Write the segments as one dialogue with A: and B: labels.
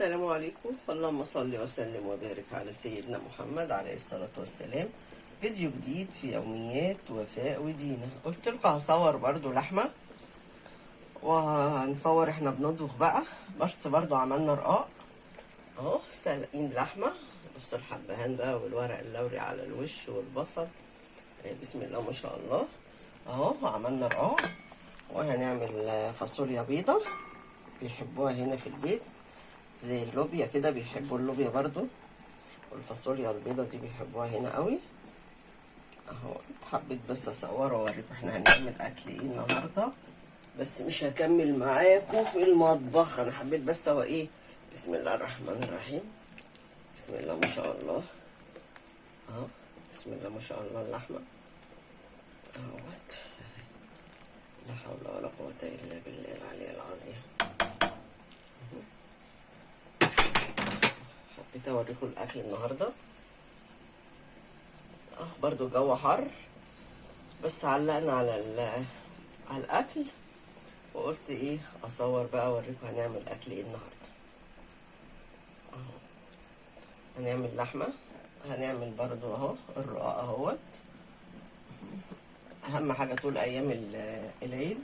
A: السلام عليكم. اللهم صل وسلم وبارك على سيدنا محمد عليه الصلاة والسلام. فيديو جديد في يوميات وفاء ودينا. قلت لكم هصور برضو لحمة وهنصور احنا بنطبخ بقى، بس برضو عملنا رقاق اهو، سلقين لحمة. بصوا الحبهان بقى والورق اللوري على الوش والبصل، بسم الله ما شاء الله. اهو عملنا رقاق وهنعمل فاصوليا بيضة، بيحبوها هنا في البيت زي اللوبيا كده، بيحبوا اللوبيا برضو، والفاصوليا البيضة دي بيحبوها هنا قوي. اهو حبيت بس اصور واوريكم احنا هنعمل اكل ايه النهارده، بس مش هكمل معاكم في المطبخ. انا حبيت بس هو ايه، بسم الله الرحمن الرحيم، بسم الله ما شاء الله اهو، بسم الله ما شاء الله اللحمة اهوت، لا حول ولا قوة الا بالله العلي العظيم. حبيت اوريكم الاكل النهارده. برضو الجو حر، بس علقنا على الاكل، وقلت ايه اصور بقى اوريكم هنعمل اكل ايه النهارده. اهو هنعمل لحمه، هنعمل برضو اهو الرقاق اهوت. اهم حاجة طول ايام العيد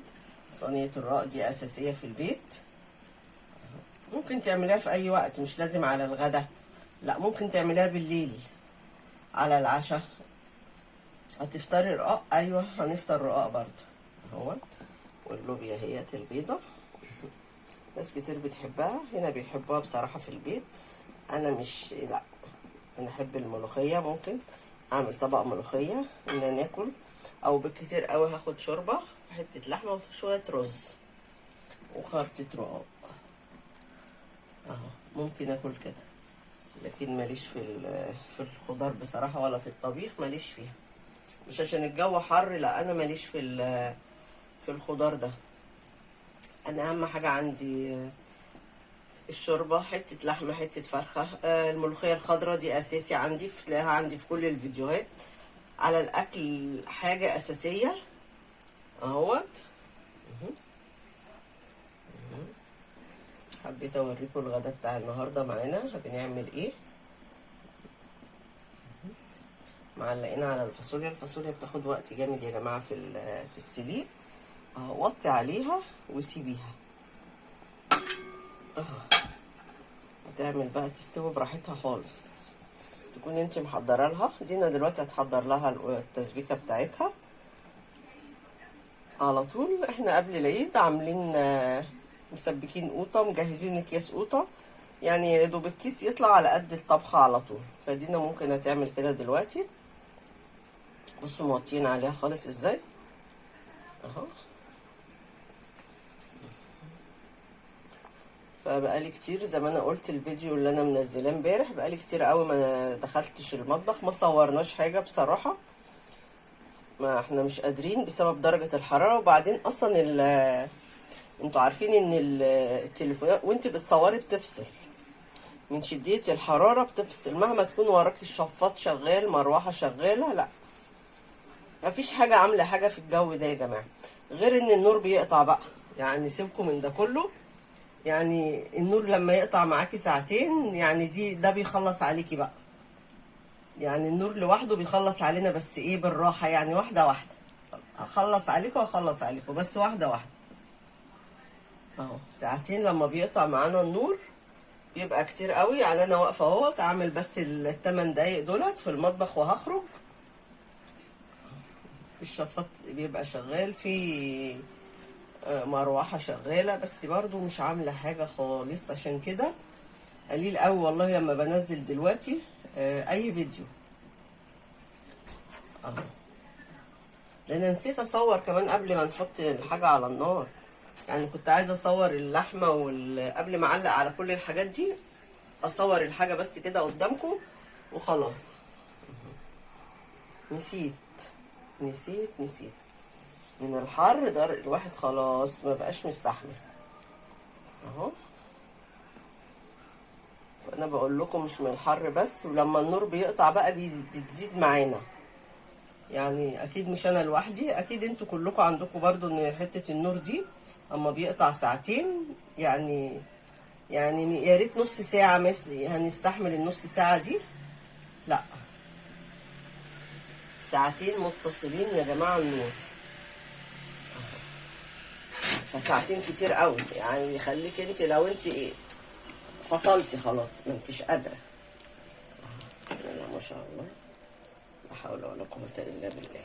A: صينية الرقاق دي اساسية في البيت. ممكن تعمليها في اي وقت، مش لازم على الغدا، لا ممكن تعمليها بالليل على العشاء. هتفطري رقاق؟ ايوه هنفطر رقاق برضو اهوت. واللوبيا هي البيضة، ناس كتير بتحبها هنا، بيحبوها بصراحة في البيت. انا مش، لا انا احب الملوخية، ممكن اعمل طبق ملوخية ان ناكل، او بالكتير قوي هاخد شوربة وحتة لحمة وشوية رز وخرطة رقاق اهو، ممكن اكل كده. لكن ماليش في الخضار بصراحة، ولا في الطبيخ ماليش فيها. مش عشان الجو حر، لا انا ماليش في الخضار ده. انا اهم حاجة عندي الشوربة، حتة لحمة، حتة فرخة، الملوخية الخضراء دي اساسي عندي، تلاقيها عندي في كل الفيديوهات على الاكل، حاجة اساسية اهوت. حبيت اوريكم الغدا بتاع النهارده معانا بنعمل ايه. معلقين على الفاصوليا، الفاصوليا بتاخد وقت جامد يا جماعة في السليق اهو. وطي عليها وسيبيها اهو، هتعمل بقى تستوي براحتها خالص، تكون انت محضرة لها. دينا دلوقتي هتحضر لها التسبيكه بتاعتها على طول. احنا قبل العيد عاملين مسبكين قوطه، مجهزين اكياس قوطه، يعني يا دوب الكيس يطلع على قد الطبخة على طول. فدينا ممكن هتعمل كده دلوقتي. بصوا موطيين عليها خالص ازاي اهو. فبقالي كتير زي ما انا قلت الفيديو اللي انا منزلاه امبارح، بقالي كتير قوي ما دخلتش المطبخ، ما صورناش حاجة بصراحة، ما احنا مش قادرين بسبب درجه الحرارة. وبعدين اصلا انتوا عارفين ان التليفونات وانت بتصوري بتفصل من شديه الحرارة، بتفصل مهما تكون وراكي الشفاط شغال، مروحة شغالة، لا مفيش حاجة عامله حاجة في الجو ده يا جماعة، غير ان النور بيقطع بقى. يعني سيبكم من ده كله، يعني النور لما يقطع معاكي ساعتين يعني ده بيخلص عليكي بقى. يعني النور لوحده بيخلص علينا، بس ايه بالراحة، يعني واحدة واحدة، اخلص عليكم واخلص عليكم بس واحدة واحدة اهو. ساعتين لما بيقطع معانا النور بيبقى كتير قوي. يعني انا واقفة اهوت اعمل بس ال8 دقايق دولت في المطبخ وهخرج. الشفاط بيبقى شغال، في مروحة شغالة، بس برضو مش عاملة حاجة خالص. عشان كده قليل قوي والله لما بنزل دلوقتي اي فيديو اهو، لان نسيت اصور كمان قبل ما نحط الحاجة على النار. يعني كنت عايزة اصور اللحمة قبل ما اعلق على كل الحاجات دي، اصور الحاجة بس كده قدامكم وخلاص. نسيت نسيت نسيت من الحر ده الواحد خلاص ما بقاش مستحمل اهو. فانا بقول لكم مش من الحر بس، ولما النور بيقطع بقى بتزيد معانا. يعني اكيد مش انا لوحدي، اكيد انتوا كلكم عندكم برضو ان حتة النور دي اما بيقطع ساعتين يعني يعني يا ريت نص ساعة مثلا هنستحمل النص ساعة دي، لا ساعتين متصلين يا جماعة النور، فساعتين كتير قوي، يعني يخليك انت لو انت ايه فصلتي خلاص ما انتش قادرة. بسم الله ما شاء الله، لا حول ولا قوة الا بالله.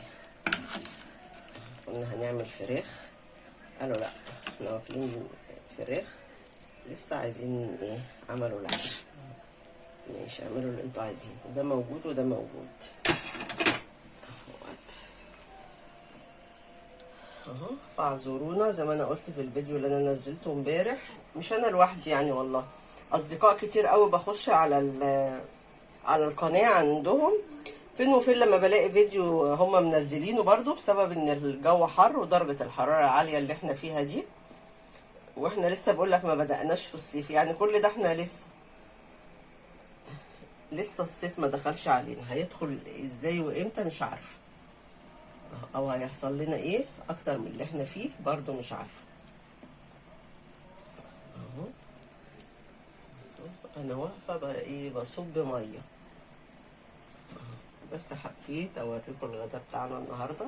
A: كنا هنعمل فراخ، قالوا لا احنا واكلين فراخ لسه، عايزين ايه، عملوا لحمة. ماشي اعملوا اللي انتوا عايزينه، ده موجود وده موجود اهوت اهو. فاعذرونا زي ما انا قلت في الفيديو اللي انا نزلته امبارح، مش انا لوحدي يعني والله، اصدقاء كتير قوي بخش على القناة عندهم فين وفين لما بلاقي فيديو هم منزلينه، برضو بسبب ان الجو حر ودرجة الحرارة العالية اللي احنا فيها دي، واحنا لسه بقول لك ما بدأناش في الصيف، يعني كل ده احنا لسه الصيف ما دخلش علينا، هيدخل ازاي وامتى مش عارفه، او هيحصل لنا ايه اكتر من اللي احنا فيه برضو مش عارفه. اهو انا واقفة بقى ايه بصب مية، بس حبيت اوريكم الغدا بتاعنا النهارده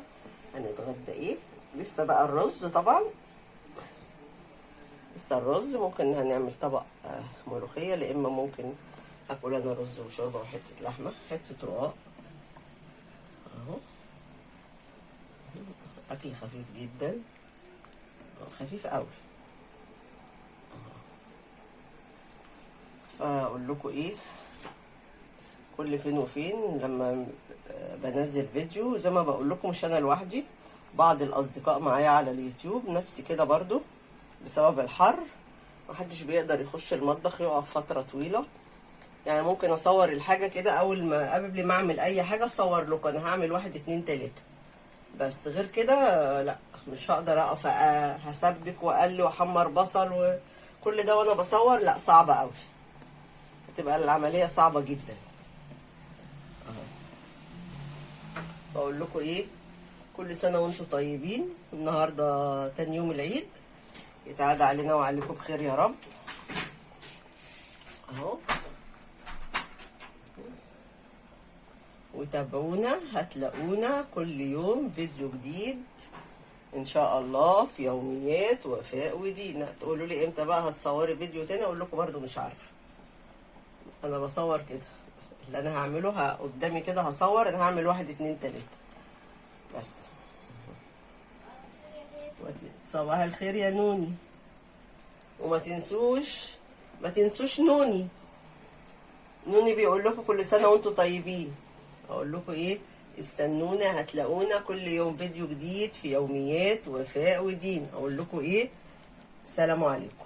A: هنتغدى ايه. لسه بقى الرز طبعا، لسه الرز ممكن هنعمل طبق ملوخية، لا اما ممكن اكل انا رز وشوربه وحتة لحمه، حتة رقاق اهو. اكل خفيف جدا، خفيف قوي. فاقول لكم ايه، كل فين وفين لما بنزل فيديو زي ما بقول لكم مش انا لوحدي، بعض الاصدقاء معايا على اليوتيوب نفسي كده برضو، بسبب الحر محدش بيقدر يخش المطبخ يقف فترة طويلة. يعني ممكن اصور الحاجة كده اول ما قبل ما اعمل اي حاجة اصور لكم انا هعمل 1 2 3 بس، غير كده لا مش هقدر اقف هسبك واقلي واحمر بصل وكل ده وانا بصور، لا صعبة قوي، هتبقى العملية صعبة جدا. بقول لكم ايه، كل سنة وانتم طيبين. النهاردة تاني يوم العيد، يتعاد علينا وعليكم بخير يا رب. اهو وتابعونا، هتلاقونا كل يوم فيديو جديد ان شاء الله في يوميات وفاء ودينا. تقولوا لي امتى بقى هتصوري فيديو تاني؟ اقول لكم برضو مش عارفه، انا بصور كده اللي انا هعمله قدامي كده، هصور انا هعمل 1 2 3 بس. صباح الخير يا نوني، وما تنسوش، ما تنسوش نوني. نوني بيقول لكم كل سنة وانتم طيبين. اقول لكم ايه، استنونا، هتلاقونا كل يوم فيديو جديد في يوميات وفاء ودين. اقول لكم ايه، سلام عليكم.